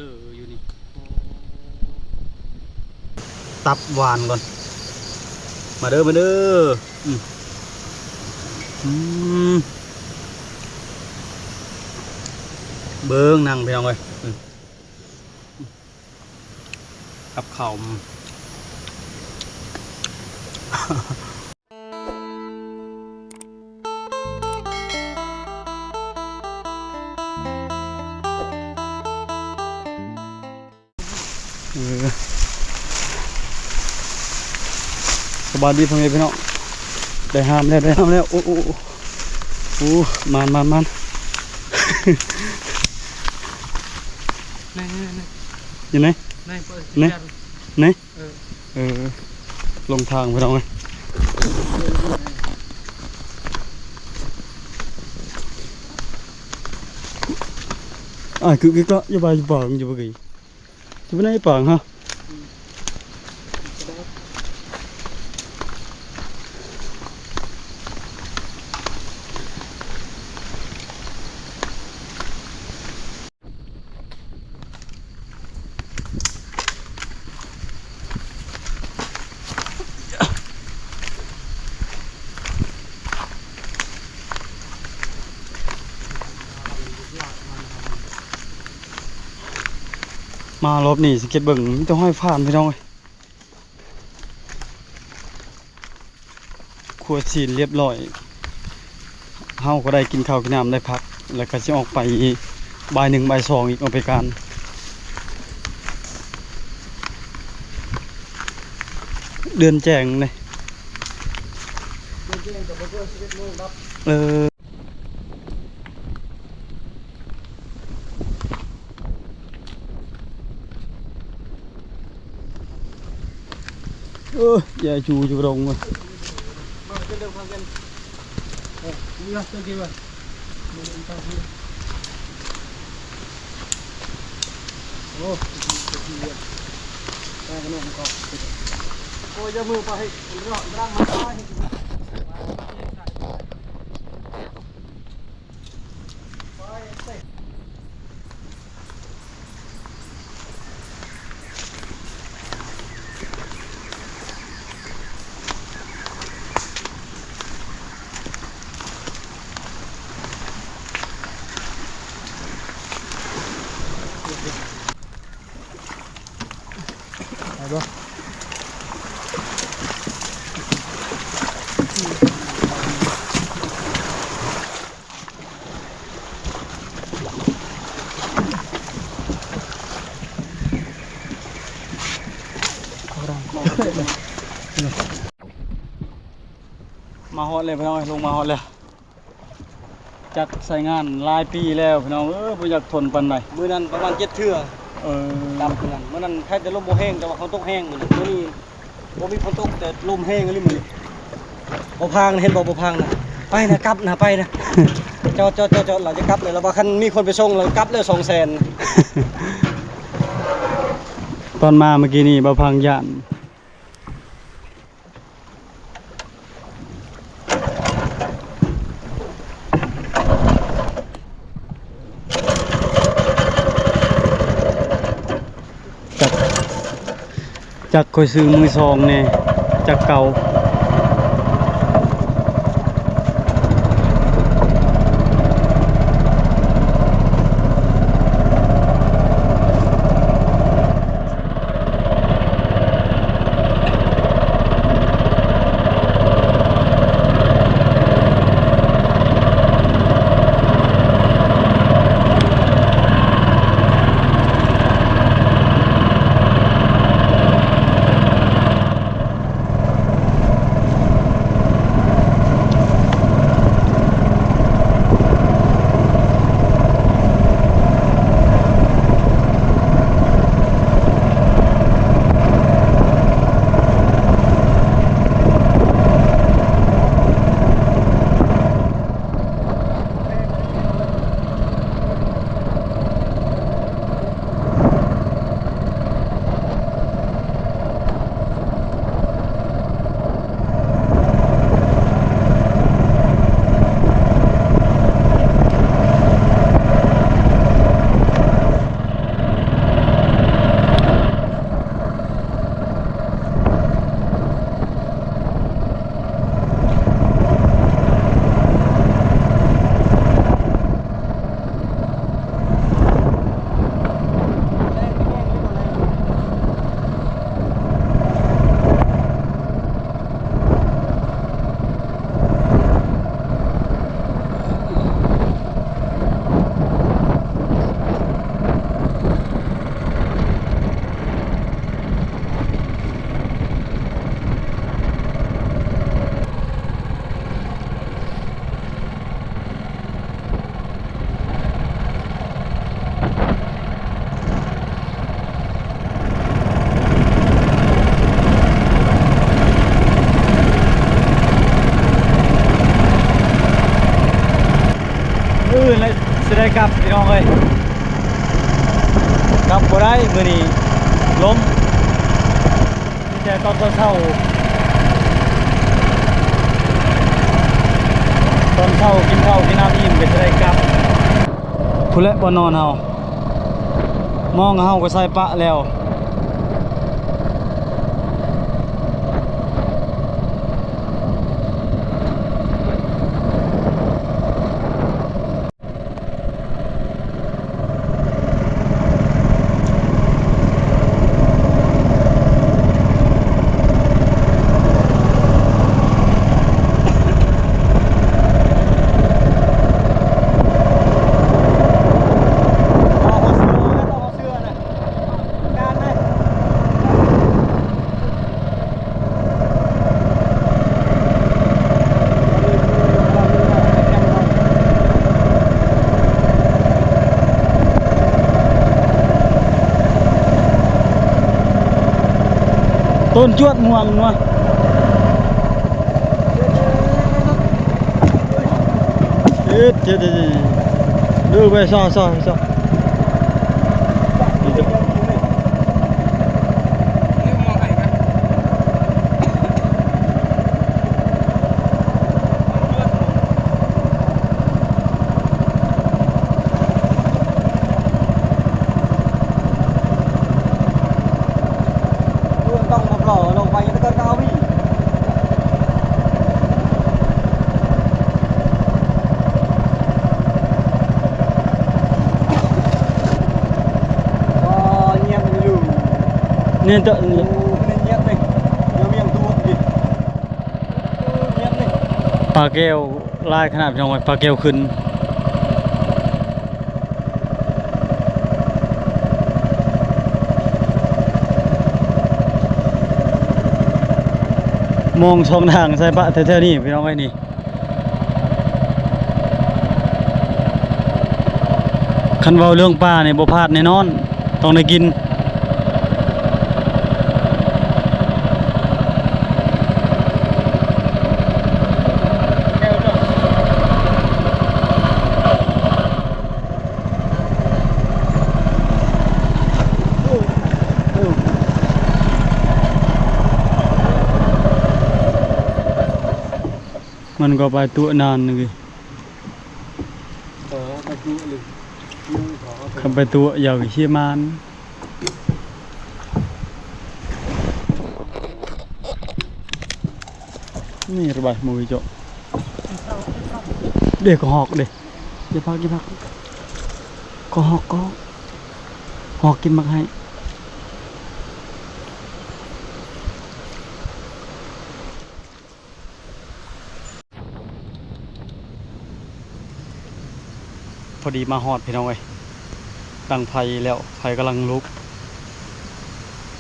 ເອີ ຢູ່ນີ້ ຕັບຫວານກ່ອນ ມາເດີ ມາເດີ ອືມ ອືມ ເບິ່ງໜັງພີ່ນ້ອງເອີຍ ອືມ ກັບເຂົ້າ ເອີ ສະບາຍດີພໍ່ແມ່ພີ່ນ້ອງ ໄດ້ຫາມແລ້ວ ໄດ້ຫາມແລ້ວ ໂອ້ ໂອ້ ໂອ້ ໂອ້ ມານ ມານ ມານ ນີ້ ນີ້ ນີ້ ຢູ່ໃນ ນີ້ ນີ້ ນີ້ ເອີ ເອີ ລົງທາງໄປນ້ອງເອີຍ ອ້າຍ ຄື ຄືກະ ຢ່າໄປ ຢ່າໄປ ຢ່າໄປ ຊິໄປໃນປາງຮະ ມາຮອບນີ້ສັງເກດເບິ່ງ ມີແຕ່ຮອຍຟານ ພີ່ນ້ອງເອີຍ. ຄົວຊີ້ນລຽບລ້ອຍ ເຮົາກໍໄດ້ກິນເຂົ້າກິນນ້ຳ ໄດ້ພັກ ແລ້ວກໍຊິອອກໄປ ບ່າຍໜຶ່ງ ບ່າຍສອງ ອີກ ອອກໄປການ ເດືອນແຈ້ງເດ້ ເດືອນແຈ້ງກໍບໍ່ເກີນສິບເອັດໂມງດັບ ເອີ. ເອີ ຢາຍຈູຢູ່ລົງເວີຍ ໂອ້ ໄປບໍ່? ມາຮອດແລ້ວພີ່ນ້ອງເອີຍ ລົງມາຮອດແລ້ວ. ຈັກໃຊ້ງານຫຼາຍປີແລ້ວພີ່ນ້ອງເອີຍ ບໍ່ຢາກທົນປານໃດ. ມື້ນັ້ນປະມານເຈັດເທື່ອ ເອີ ກັບມື້ນັ້ນ ມື້ນັ້ນໃຜແຕ່ລົມບໍ່ແຮງ ແຕ່ວ່າຝົນຕົກແຮງມື້ນີ້ ມື້ນີ້ບໍ່ມີຝົນຕົກ ແຕ່ລົມແຮງອີ່ຫຼີມື້ນີ້. ບໍ່ພາງນະ ເຫັນບໍ່ ບໍ່ພາງນະ ໄປນະ ກັບນະ ໄປນະ ຈອດ ຈອດ ຈອດ ຈອດ ລາວຈະກັບແລ້ວ ລາວວ່າຄັນມີຄົນໄປສົ່ງລາວກັບແລ້ວ ສອງແສນ. ຕອນມາເມື່ອກີ້ນີ້ ບ່າວພັງຢ້ານ. ຈັກ ຈັກຂ້ອຍຊື້ມືສອງແດ່ ຈັກເກົ່າ. ຈະໄດ້ກັບພີ່ນ້ອງເອີຍ ກັບບໍ່ໄດ້ມື້ນີ້ ລົມ ມີແຕ່ຕອນເຊົ້າໆ ຕອນເຊົ້າກິນເຂົ້າກິນນ້ຳອີ່ມກໍຈະໄດ້ກັບ. ພຸ້ນແຫຼະບ່ອນນອນເຮົາ ມອງເຮົາກໍໃສ່ປະແລ້ວ. ຕົ້ນຈວດມ່ວງນວະ. ເຮັດ ເຮັດ ເຮັດ ເດີໄປຊໍ ຊໍ ຊໍ. ປາແກ້ວຫຼາຍຂະໜາດ ພີ່ນ້ອງເອີຍ ປາແກ້ວຂຶ້ນ. ມອງສອງທາງໃສ່ປະແຖວໆນີ້ ພີ່ນ້ອງເອີຍ ນີ້. ຄັນເວົ້າເລື່ອງປານີ້ບໍ່ພາດແນ່ນອນ ຕ້ອງໄດ້ກິນ. ມັນກໍໄປຕົວະນານນີ້ ເອີ ໄປຕົວະເລີຍ ຄັນໄປຕົວະຢາວເຊຍມານ. ນີ້ລະບາຍ ໝູເຈາະ ເດ້ ກໍຮອກເດ້ ຢ່າພັກ ຢ່າພັກ ກໍຮອກ ກໍຮອກ ຮອກກິນໝາກໄຮ. ພໍດີມາຮອດພີ່ນ້ອງເອີຍ ດັງໄຟແລ້ວ ໄຟກຳລັງລຸກ.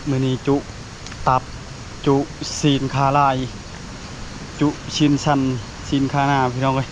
ມື້ນີ້ຈຸຕັບ ຈຸຊີ້ນຂາລາຍ ຈຸຊີ້ນສັນ ຊີ້ນຂາໜ້າ ພີ່ນ້ອງເອີຍ.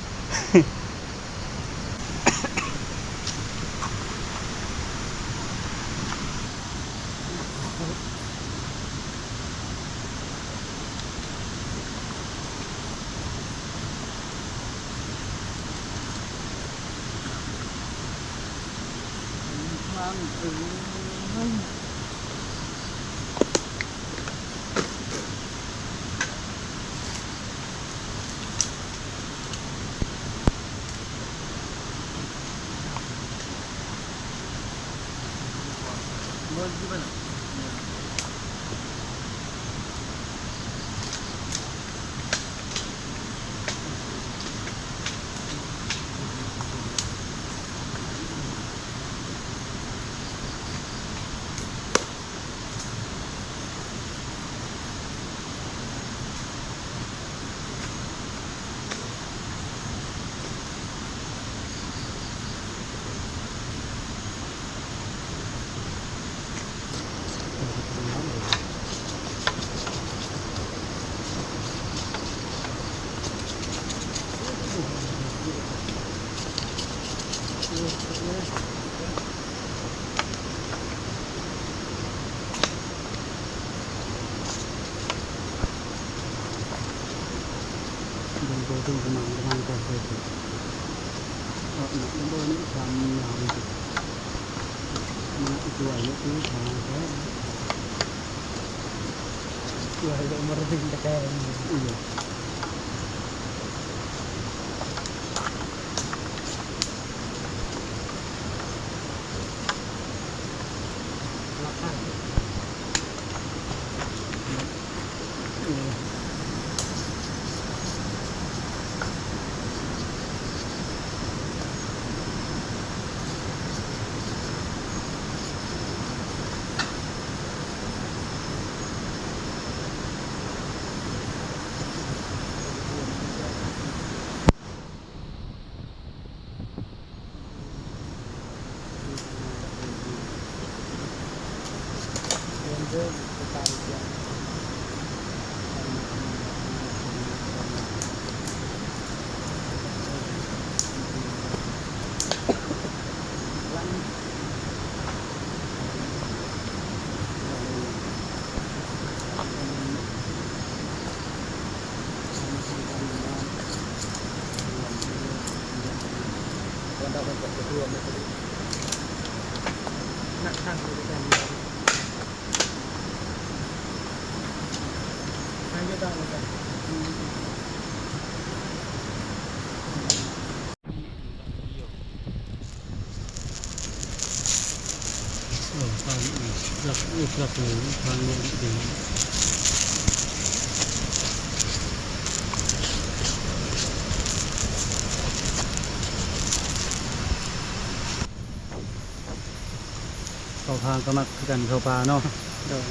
ເຂົ້າທາງກໍມັກຄືກັນ ເຂົ້າປ່າເນາະ. ໂດຍ.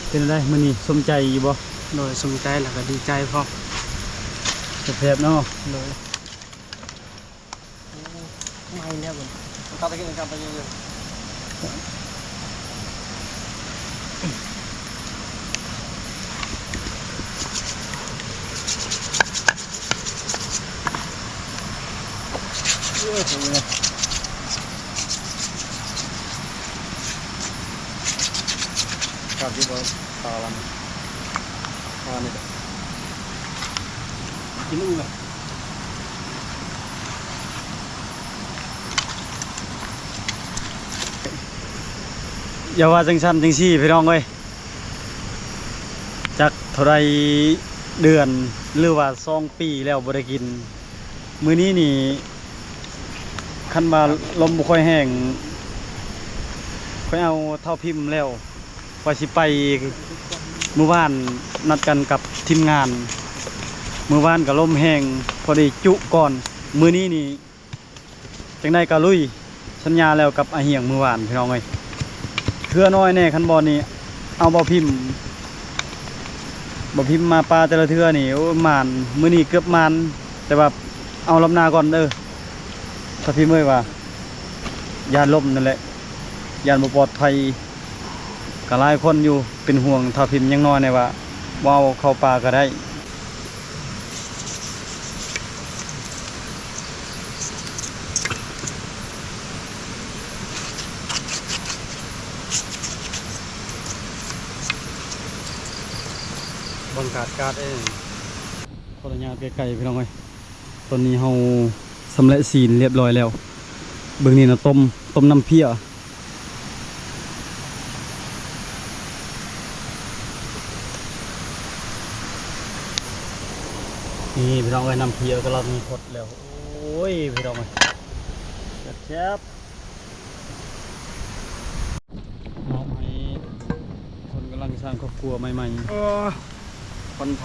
ເປັນໃດມື້ນີ້ ສົມໃຈຢູ່ບໍ່? ໂດຍ ສົມໃຈ ແລ້ວກໍດີໃຈພ້ອມ. ແຊບໆເນາະ. ໂດຍ. ໂອ້ ໃໝ່ແລ້ວເບິ່ງ ຕັດຕະກີ້ກັນໄປຢູ່. ເອີ ເອີ ກັບຢູ່ບໍ່? ຕາລຳ ຕານີ້ແຫຼະ ກິນອູ້. ຢ່າວ່າຈັ່ງຊັ້ນຈັ່ງຊີ້ ພີ່ນ້ອງເອີຍ, ຈັກເທົ່າໃດເດືອນ ຫຼືວ່າສອງປີແລ້ວບໍ່ໄດ້ກິນ. ມື້ນີ້ນີ້ ຄັນວ່າລົມບໍ່ຄ່ອຍແຮງ ຂ້ອຍເອົາເຖົ້າພິມແລ້ວ. ວ່າຊິໄປ ມື້ວານນັດກັນກັບທີມງານ, ມື້ວານກໍລົມແຮງ ພໍໄດ້ຈຸກ່ອນ. ມື້ນີ້ນີ້ ຈັ່ງໃດກໍລຸຍ, ສັນຍາແລ້ວກັບອາຮຽງມື້ວານ ພີ່ນ້ອງເອີຍ. ເທື່ອໜ້ອຍແດ່ ຄັນບໍ່ນີ້ ເອົາບໍ່ພິມ, ບໍ່ພິມມາປ່າແຕ່ລະເທື່ອນີ້ ໂອ້ ໝານ, ມື້ນີ້ເກືອບໝານ, ແຕ່ວ່າເອົາລອບໜ້າກ່ອນເດີ ຖ້າພິມເອີຍ. ວ່າຢ້ານລົ້ມນັ້ນແຫຼະ, ຢ້ານບໍ່ປອດໄພ. ກໍຫຼາຍຄົນຢູ່ເປັນຫ່ວງທ້າວພິມ ຍັງນ້ອຍແນ່ວ່າບໍ່ເອົາເຂົ້າປ່າກໍໄດ້. ບັງກາດກາດເອງ ຂໍອະນຸຍາດໃກ້ໆ ພີ່ນ້ອງເອີຍ. ຕອນນີ້ເຮົາຊຳແຫຼະຊີ້ນລຽບລ້ອຍແລ້ວ. ເບິ່ງນີ້ນະ ຕົ້ມ ຕົ້ມນ້ຳເພຍ. ນີ້ພີ່ນ້ອງເອີຍ ນ້ຳເພຍກຳລັງຟົດແລ້ວ. ໂອ້ຍ ພີ່ນ້ອງເອີຍ ແຊບໆ. ມອບໃຫ້ຄົນກຳລັງສ້າງຄອບຄົວໃໝ່ໆ. ເອີ ຄວັນໄຟ.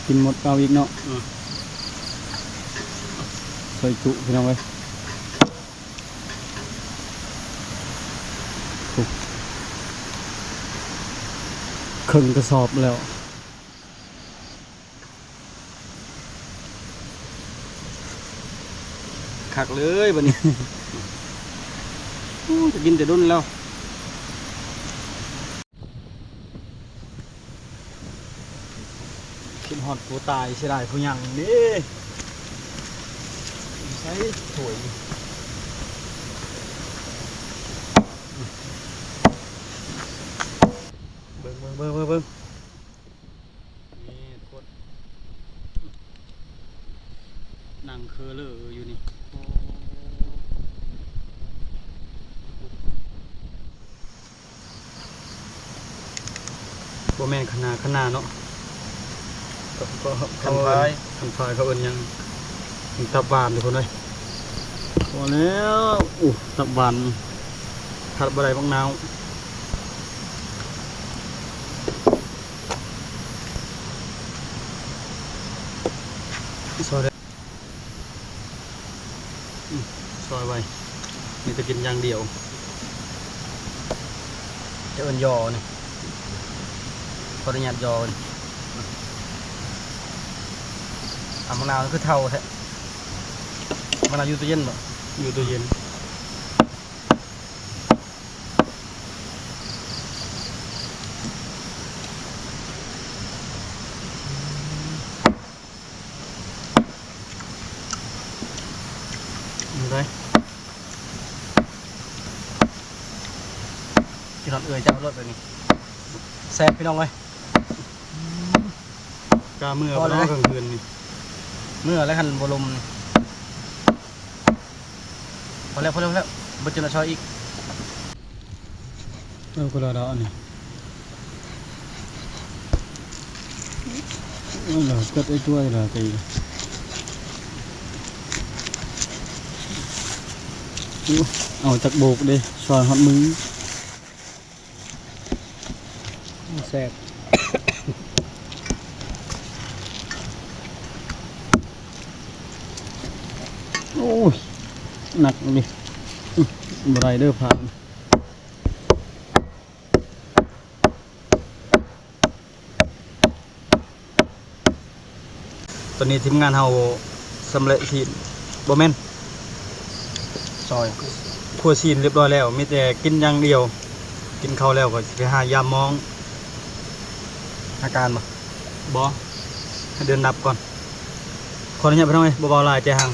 ກິນໝົດກໍເອົາອີກເນາະ. ອືມ ຊອຍຈຸ ພີ່ນ້ອງເອີຍ. ເຄິ່ງກະສອບແລ້ວ. ຄັກເລີຍບັດນີ້. ໂອ້ ຈະກິນແຕ່ດົນແລ້ວ. ຄິດ ຮອດຜູ້ຕາຍເສຍດາຍຜູ້ຍັງເດ້. ໃສ່ຖ້ວຍ ເບິ່ງ ເບິ່ງ ເບິ່ງ ເບິ່ງ ເບິ່ງ ນີ້ທຸກຄົນ ນັ່ງເຄີເລີຢູ່ນີ້. ໂອ້ ບໍ່ແມ່ນຄະນ້າ ຄະນ້າເນາະ ກໍ ກໍ ຄັນພາຍ ຄັນພາຍເຂົາເອີ້ນຫຍັງ? ຕັບຫວານທຸກຄົນເອີຍ. ພໍແລ້ວ ໂອ້ ຕັບຫວານ ຂາດບໍ່ໄດ້ບັກນາວ. ຊອຍເດີ ອືມ ຊອຍໄວ ມີແຕ່ກິນຢ່າງດຽວ. ຈະເອີ້ນຍໍນີ້ ຂໍອະນຸຍາດຍໍນີ້. ອາ ມະນາວຄືເຖົ້າແທ້. ມະນາວຢູ່ຕູ້ເຢັນບໍ່? ຢູ່ຕູ້ເຢັນ. ນີ້ເດ້ ກິນຮອດເອື້ອຍເຈົ້າໂລດແບບນີ້ ແຊບພີ່ນ້ອງເອີຍ. ກະເມື່ອ ພໍແລ້ວ ເນາະ ກາງຄືນນີ້ ເມື່ອແລ້ວ ຄັນບໍ່ລົມ. ພໍແລ້ວ ພໍແລ້ວ ພໍແລ້ວ ບໍ່ເຈັບແລ້ວ ຊອຍອີກ. ເອົາຄົນລະດອກອັນນີ້ ເອົາລະ ເກີດໄອ້ຕົວລະຕີ ເອົາຈັກໂບກເດ້ ຊອຍຮອດມື. ແຊບ ໂອ້ຍ ໜັກເດ ບໍ່ໄດ້ເດີ ພາ. ຕອນນີ້ທີມງານເຮົາຊຳແຫຼະຊີ້ນ ບໍ່ແມ່ນ ຊອຍ ຂົ້ວຊີ້ນຮຽບຮ້ອຍແລ້ວ ມີແຕ່ກິນຢ່າງດຽວ. ກິນເຂົ້າແລ້ວກໍຊິໄປຫາຢາມມອງອາການບໍ່? ບໍ່ ໃຫ້ເດີນນັບກ່ອນ. ຂໍອະນຸຍາດພີ່ນ້ອງເອີຍ ບໍ່ເວົ້າຫຼາຍແຈຫັງ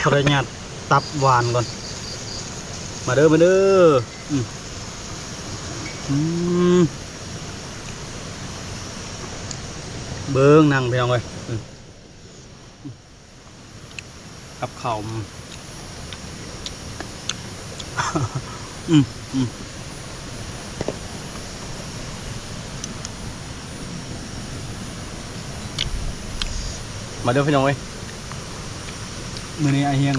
ຂໍອະນຸຍາດຕັບຫວານກ່ອນ. ມາເດີ ມາເດີ. ອືມ ອືມ ເບິ່ງໜັງພີ່ນ້ອງເອີຍ ອືມ ກັບເຂົ້າ ອືມ ອືມ ອືມ. ມາເດີພີ່ນ້ອງເອີຍ ມື້ນີ້ອ້າຍຮຽງ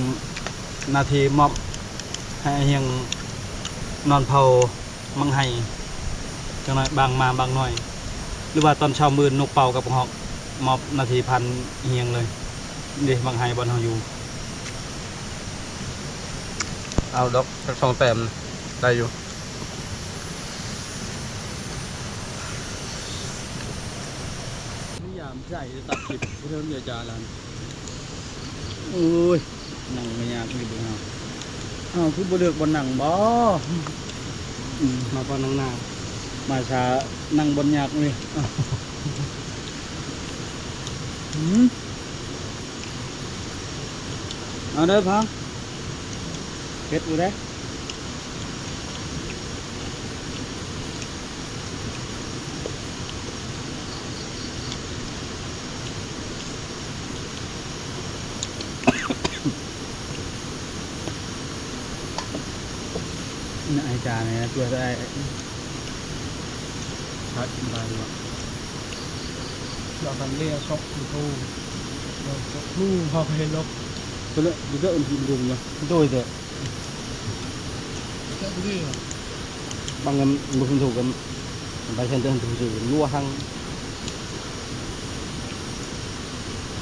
ໜ້າທີ່ມອບໃຫ້ອ້າຍຮຽງນອນເຝົ້າໝາກໄຮ ຈັກໜ້ອຍບາງມາບາງໜ້ອຍ ຫຼືວ່າຕອນເຊົ້າມື້ອື່ນນົກເປົ່າກັບຮອກ ມອບໜ້າທີ່ພັນຮຽງເລີຍເດ້ ໝາກໄຮບ່ອນເຮົາຢູ່. ເອົາດອກ ຈັກສອງແຕ້ມໄດ້ຢູ່. ຍາມໃສ່ຕັດຄລິບຜູ້ເທິງເດຈາລະ ໂອ້ຍ ນັ່ງກໍຍາກອີກເບິ່ງເຮົາ ເຮົາຄືບໍ່ເລືອກບ່ອນນັ່ງບໍ? ອືມ ມາບ່ອນນັ່ງໜ້າ ມາຊ້າ ນັ່ງບ່ອນຍາກເລີຍ. ອືມ ເອົາເດີພັງ ເຜັດຢູ່ເດ້. ນາຍຈານນີ້ຕົວໄດ້ ຄັກບາດນີ້ ລະຄັນເລຊອກຢູ່ໂທ ໂທເຮົາເຫັນລົກ ເພິ່ນລະຢູ່ເດີ ອັນທີ່ລວມເນາະ ໂດຍເດີ. ບາງອັນບໍ່ເຫັນຖືກກັນ ໄປເຊັນເຕີນຖືກຢູ່ຫົວຫັງ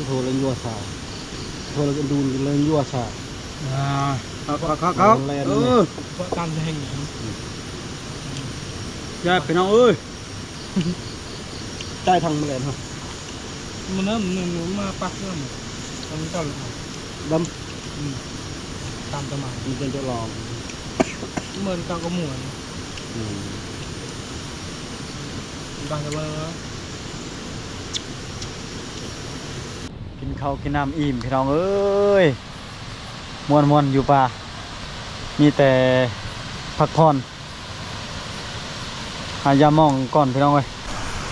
ໂທລະຍົວຊາ ໂທລະດູນລະຍົວຊາ ອ່າ ເຂົາ ເຂົາ ເຂົາ ເອີ ການແຮງ ແຊບ ພີ່ນ້ອງເອີຍ. ຈ່າຍທັງໝົດແລ້ວເນາະ ມັນເລີ່ມໜຶ່ງມາປັກເລີ່ມ ມັນເຈົ້າລົງມາ ດຳ ອືມ ຕາມຕະໝາ ມັນເປັນຕົວລອງ ເໝືອນກັບໝູ ອືມ ບາງກະເບີ. ເຂົ້າກິນນ້ຳອີ່ມພີ່ນ້ອງເອີຍ ມ່ວນໆ ຢູ່ປ່າ ມີແຕ່ພັກຜ່ອນ ຫາຢາມມອງກ່ອນພີ່ນ້ອງເອີຍ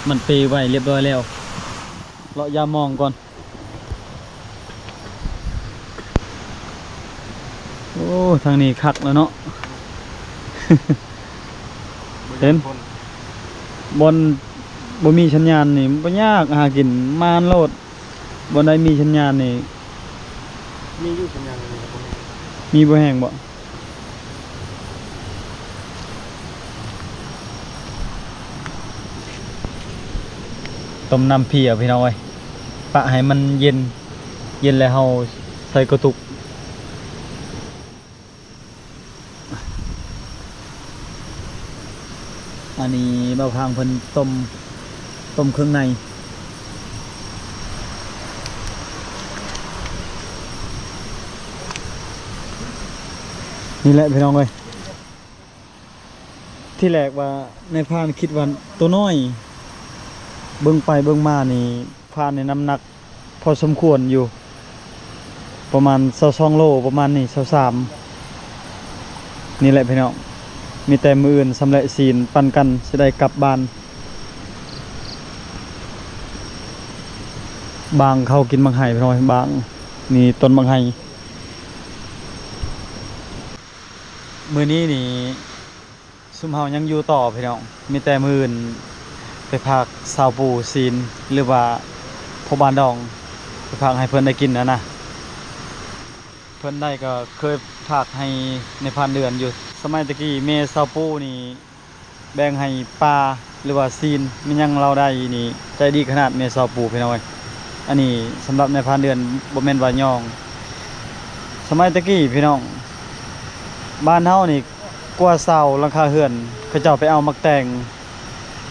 ມັນເປໄວ້ລຽບຮ້ອຍແລ້ວ ເລາະຢາມອງກ່ອນ. ໂອ້ ທາງນີ້ຄັກແລ້ວເນາະ ເຫັນ ບ່ອນບໍ່ມີສັນຍານນີ້ບໍ່ຍາກຫາກິນ ມາໂລດ ບ່ອນໃດມີສັນຍານນີ້ ມີຢູ່ສັນຍານນີ້ ມີບໍ່ແຮງບໍ່? ຕົ້ມນ້ຳເພຍພີ່ນ້ອງເອີຍ ປະໃຫ້ມັນເຢັນ ເຢັນແລ້ວເຮົາໃສ່ກະຕຸກ. ອັນນີ້ບ່າວພາງເພິ່ນຕົ້ມ ຕົ້ມເຄື່ອງໃນ ນີ້ແຫຼະພີ່ນ້ອງເອີຍ. ທີແລກວ່ານາຍພານຄິດວ່າໂຕນ້ອຍ ເບິ່ງໄປເບິ່ງມານີ້ ພານນີ້ນ້ຳໜັກພໍສົມຄວນຢູ່ ປະມານຊາວສອງໂລ ປະມານນີ້ ຊາວສາມ ນີ້ແຫຼະພີ່ນ້ອງ ມີແຕ່ມື້ອື່ນຊຳແຫຼະຊີ້ນປັນກັນ ຊິໄດ້ກັບບ້ານ. ບາງເຂົ້າກິນໝາກໄຮພີ່ນ້ອງ ບາງ ນີ້ຕົ້ນໝາກໄຮ. ມື້ນີ້ນີ້ ຊຸມເຮົາຍັງຢູ່ຕໍ່ພີ່ນ້ອງ ມີແຕ່ມື້ອື່ນໄປຝາກຊາວປູຊີ້ນ ຫຼືວ່າພໍ່ບ້ານດອງ ໄປຝາກໃຫ້ເພິ່ນໄດ້ກິນຫັ້ນນະ ເພິ່ນໄດ້ກໍເຄີຍຝາກໃຫ້ນາຍພານເດືອນຢູ່ ສະໄໝແຕ່ກີ້ແມ່ຊາວປູນີ້ ແບ່ງໃຫ້ປາ ຫຼືວ່າຊີ້ນ ແມ່ນຫຍັງລາວໄດ້ນີ້ ໃຈດີຂະໜາດແມ່ຊາວປູພີ່ນ້ອງເອີຍ. ອັນນີ້ສຳລັບນາຍພານເດືອນ ບໍ່ແມ່ນວ່າຍ້ອງ ສະໄໝແຕ່ກີ້ພີ່ນ້ອງ ບ້ານເຮົານີ້ກວ່າຊາວຫຼັງຄາເຮືອນ ເຂົາເຈົ້າໄປເອົາໝາກແຕງ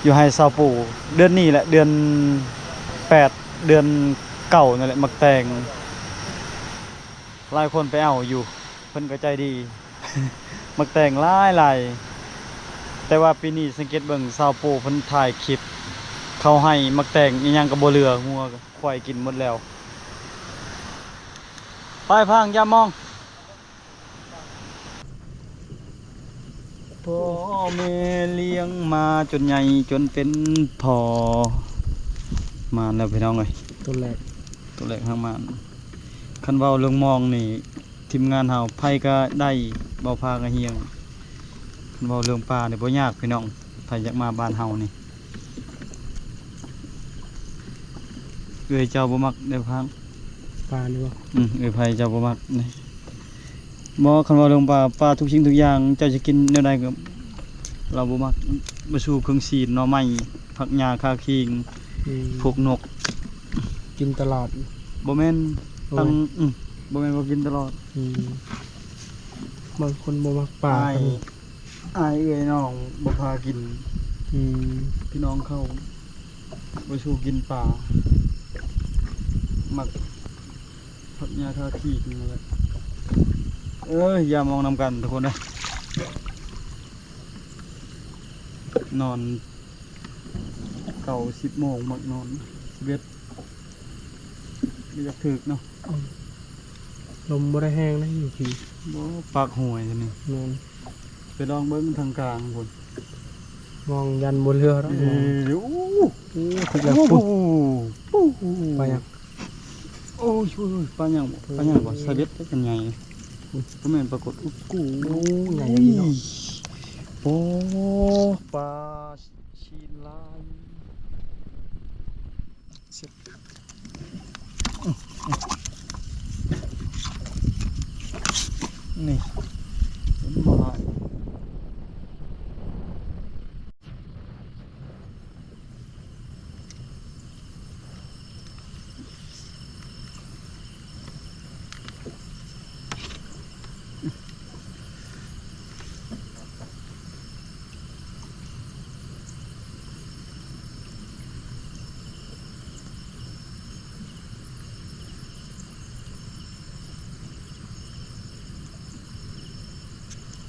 ຢູ່ໄຮ່ຊາວປູ ເດືອນນີ້ແຫຼະ ເດືອນແປດ ເດືອນເກົ້ານັ້ນແຫຼະ ໝາກແຕງ ຫຼາຍຄົນໄປເອົາຢູ່ ເພິ່ນກໍໃຈດີ ໝາກແຕງຫຼາຍໆ ແຕ່ວ່າປີນີ້ສັງເກດເບິ່ງຊາວປູເພິ່ນຖ່າຍຄລິບ ເຂົ້າໄຮ່ໝາກແຕງອີ່ຫຍັງກໍບໍ່ເຫຼືອ ງົວຄວາຍກິນໝົດແລ້ວ. ໄປພາງຢາມອງ ພໍ່ແມ່ລ້ຽງມາຈົນໃຫຍ່ຈົນເປັນພໍ່ ມາແລ້ວພີ່ນ້ອງເອີຍ ໂຕແລກ ໂຕແລກຫາງມາ ຄັນເວົ້າເລື່ອງມອງນີ້ ທີມງານເຮົາໃຜກໍໄດ້ ເວົ້າພາກະຮຽງ ຄັນເວົ້າເລື່ອງປານີ້ບໍ່ຍາກພີ່ນ້ອງ ໃຜຢາກມາບ້ານເຮົານີ້ ເອື້ອຍເຈົ້າບໍ່ມັກເດ້ພາງ ປານີ້ບໍ່? ອືມ ເອື້ອຍໃຜເຈົ້າບໍ່ມັກນີ້ ບໍ່ ຄັນເວົ້າເລື່ອງປາ ປາທຸກສິ່ງທຸກຢ່າງ ເຈົ້າຈະກິນແນວໃດກໍ ລາວບໍ່ມັກ ບໍ່ສູ້ເຄື່ອງຊີ້ນ ໜໍ່ໄມ້ ຜັກຫຍ້າ ຂ່າຄີງ ອືມ ພວກນົກ ກິນຕະຫຼອດ ບໍ່ແມ່ນ ບໍ່ແມ່ນ ຕັ້ງ ອືມ ບໍ່ແມ່ນວ່າກິນຕະຫຼອດ ອືມ ບາງຄົນບໍ່ມັກປາ ອ້າຍ ກໍມີ ອ້າຍເອື້ອຍນ້ອງບໍ່ພາກິນ ອືມ ພີ່ນ້ອງເຂົາບໍ່ສູ້ກິນປາ ມັກຜັກຫຍ້າ ຂ່າຄີງ ນັ້ນແຫຼະ ເອີຍ ຢາມອງນຳກັນທຸກຄົນເດີ ນອນ ເກົ້າ ສິບໂມງມັກນອນ ສິບເອັດ ບໍ່ຢາກຖືກເນາະ ອືມ ລົມບໍ່ໄດ້ແຮງນະຢູ່ພີ້ ບໍ່ ປາກຫ້ວຍນີ້ ແມ່ນ ໄປລອງເບິ່ງທາງກາງພຸ້ນ ມອງຢັນບໍ່ເຫຼືອດອກ ເອີ ໂອ້ ໂອ້ ຖືກແລ້ວ ໂອ້ ປຸ້ງ ໂອ້ ປາຫຍັງ? ໂອ້ຍ ໂອ້ຍ ໂອ້ຍ ປາຫຍັງບໍ່? ເອີ ປາຫຍັງບໍ່? ສະເບັດ ປາຫຍັງໃຫຍ່? ອືມ ບໍ່ແມ່ນປາກົດ ໂອ້ໂຫ ໃຫຍ່ອີ່ຫຼີເນາະ ໂອ້ ປາຊີ້ນລາຍ ນີ້ ເຫັນບໍ່ຫຼາຍ.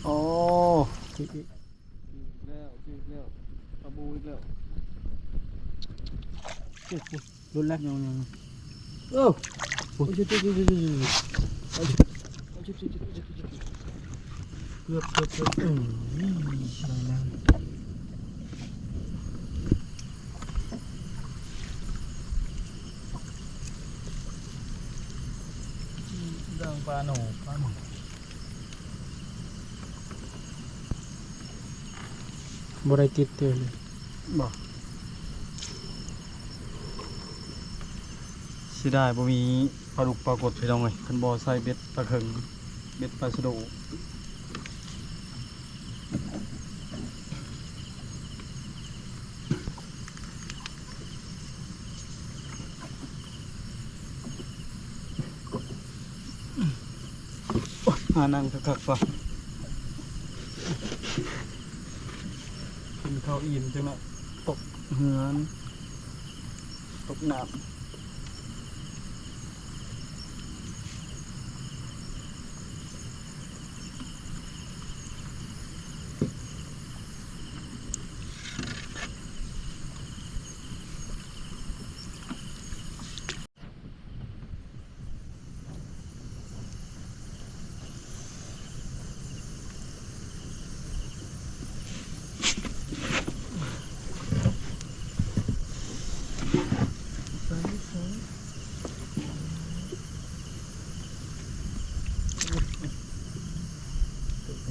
ໂອ້ ຖືກອີກ ຖືກແລ້ວ ຖືກແລ້ວ ປາບູອີກແລ້ວ ໂອ້ໂຫ ຫຼຸດແລ້ວ ຍັງ ຍັງ ເອີ ໂອ້ຍ ເກືອບ ເກືອບ ເກືອບ ອືມ ດັ່ງປາໂໜ ປາໂໜ ບໍ່ໄດ້ຕິດເຕີເລີຍ. ບໍ່ ເສຍດາຍບໍ່ມີປາດຸກປາກົດ ພີ່ນ້ອງເອີຍ, ຄັນບໍ່ໃສ່ເບັດປາເຂັງ ເບັດປາສະໂດ. ໂອ້ຍ ຫານັ່ງຄັກໆ ວ່າ ກິນເຂົ້າອີ່ມຈັ່ງນະ ຕົກເຮືອນ ຕົກນ້ຳ.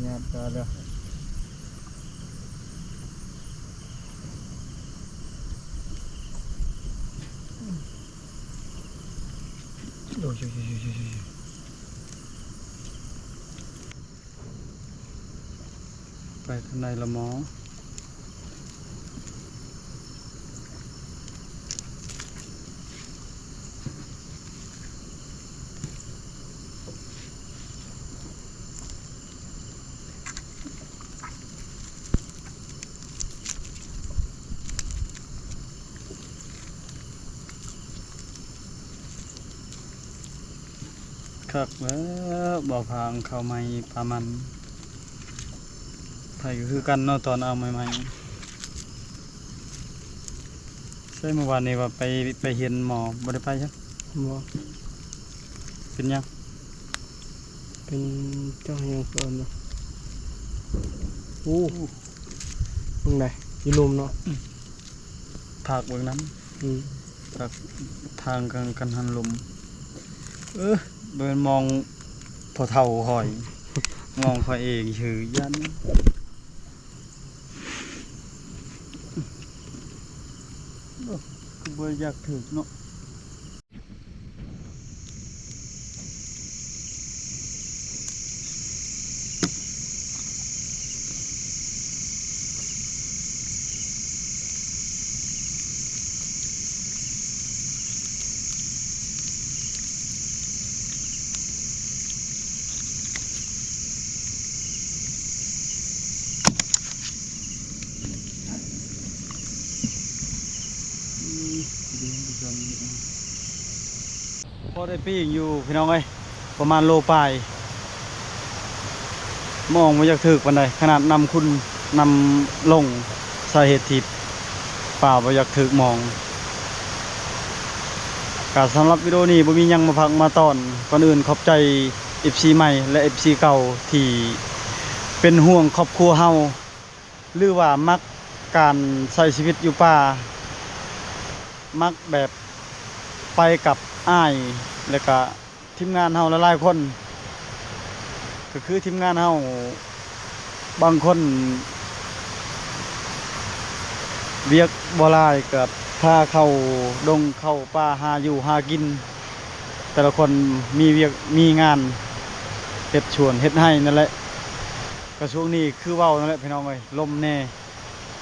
ຍາດຕາແລ້ວ. ໂອ້ຍ ໄປທາງໃດລະໝໍ? ຄັກແລ້ວ ບໍ່ພາງເຂົ້າໃໝ່ປາມັນ ໄຜກໍຄືກັນເນາະ ຕອນເອົາໃໝ່ໆ. ໃຊ່ ມື້ວານນີ້ວ່າໄປ ໄປເຫັນໝໍ ບໍ່ໄດ້ໄປຊະ? ບໍ່. ເປັນຫຍັງ? ເປັນເຈົ້າຫຍັງເອີ້ນນະ? ໂອ້ ເບິ່ງໄດ ຢູ່ລຸ່ມເນາະ. ອືມ ພາກເບິ່ງນຳ. ອືມ ພາກທາງກັນ ກັນຫັນລົມ. ເອີ ບໍ່ແມ່ນມອງພໍ່ເຖົ້າຂ້ອຍ ມອງຂ້ອຍເອງຊື່ ຢ້ານ. ໂອ້ ຄືບໍ່ຢາກຖືກເນາະ. ພໍໄດ້ປີ້ງຢູ່ພີ່ນ້ອງເອີຍ ປະມານໂລປາຍ. ມອງບໍ່ຢາກຖືກປານໃດ ຂະໜາດນຳຂຶ້ນນຳລົງ ສາເຫດທີ່ປາບໍ່ຢາກຖືກມອງ. ກະສຳລັບວິດີໂອນີ້ບໍ່ມີຫຍັງມາພັກມາຕອນ. ກ່ອນອື່ນຂອບໃຈເອັຟຊີໃໝ່ ແລະ ເອັຟຊີເກົ່າ ທີ່ເປັນຫ່ວງຄອບຄົວເຮົາ ຫຼືວ່າມັກການໃຊ້ຊີວິດຢູ່ປ່າ ມັກແບບໄປກັບອ້າຍ ແລ້ວກະທີມງານເຮົາຫຼາຍໆຄົນ ກໍຄືທີມງານເຮົາ ບາງຄົນວຽກບໍ່ຫຼາຍກໍພາເຂົ້າດົງເຂົ້າປ່າຫາຢູ່ຫາກິນ. ແຕ່ລະຄົນມີວຽກມີງານ ເຮັດສວນເຮັດໄຮ່ນັ້ນແຫຼະ. ກະຊ່ວງນີ້ຄືເວົ້ານັ້ນແຫຼະພີ່ນ້ອງເອີຍ ລົມແດ່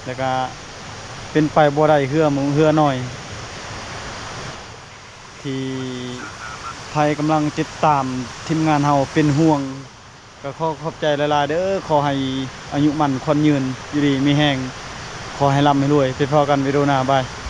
ແລ້ວກະເປັນໄປບໍ່ໄດ້ ເຮືອໝູເຮືອໜ້ອຍ ທີ່ໃຜກຳລັງຕິດຕາມທີມງານເຮົາເປັນຫ່ວງ ກໍຂໍຂອບໃຈຫຼາຍໆເດີ. ຂໍໃຫ້ອາຍຸໝັ້ນຂວັນຍືນ ຢູ່ດີມີແຮງ ຂໍໃຫ້ລ່ຳໃຫ້ລວຍ. ໄປພໍ້ກັນວິດີໂອໜ້າ ບາຍ.